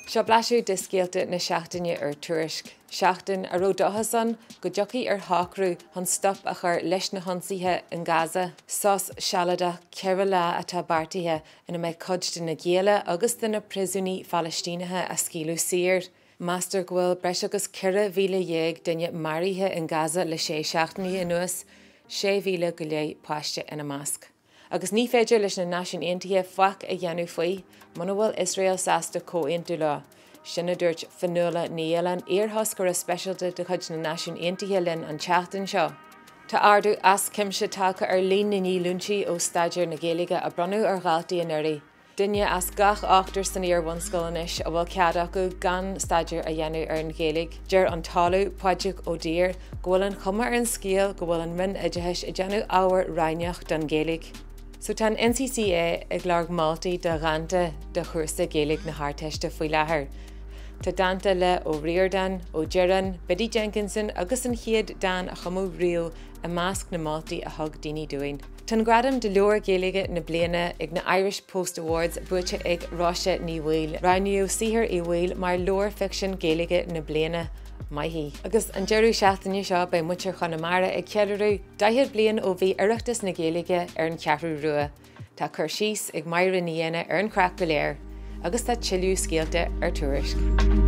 Seo blaiseadh de scéalta na seachtaine ar Tuairisc, seachtain a raibh dóchas ann go dtiocfaí ar shocrú chun stop a chur leis na hionsaithe in Gaza. Sos sealadach 4 lá atá beartaithe ina mbeidh cuid de na gialla agus de na príosúnaigh Phalaistíneacha á scaoileadh saor. Meastar go bhfuil breis agus 14,000 duine maraithe in Gaza le sé seachtainí anuas, 6,000 go leith páiste ina measc. Agus ní féidir leis na Náisiúin Aontaithe faic a dhéanamh faoi muna bhfuil Iosrael sásta comhaontú leo. Sin a dúirt Fionnuala Ní Aoláin, iarthoscaire speisialta de chuid na Náisiún Aontaithe linn an tseachtain seo. Tá ardú as cuimse tagtha ar líon na ndíolúintí ó staidéar na Gaeilge a bronnadh ar dhaltaí anuraidh. Duine as gach ochtar san iar-bhunscoil anois a bhfuil cead acu gan staidéar a dhéanamh ar an Ghaeilge. Deir an tOllamh Pádraig Ó Duibhir go bhfuil an chuma ar an scéal go bhfuil an Roinn Oideachais ag déanamh ábhar roghnach don Ghaeilge. So tá an NCCA ag lorg moltaí do dhánta do chúrsa Gaeilge na hArdteiste faoi láthair. Tá dánta le Ó Ríordáin, Ó Direáin, Biddy Jenkinson agus an chéad dán a cumadh riamh i measc na moltaí a thug daoine dúinn. Tá an gradam do Leabhar Gaeilge na Bliana ag na Irish Post Awards buaite ag Róise Ní Bhaoill. Roghnaíodh saothar Uí Bhaoill mar Leabhar Ficsin Gaeilge na Bliana. Maith í. Agus an deireadh seachtaine seo beidh muintir Chonamara ag ceiliúradh 40 bliain ó bhí Oireachtas na Gaeilge ar an Cheathrú Rua. Tá cur síos ag Máire Ní Éanna ar an chraic go léir. Agus tá tuilleadh scéalta ar Tuairisc.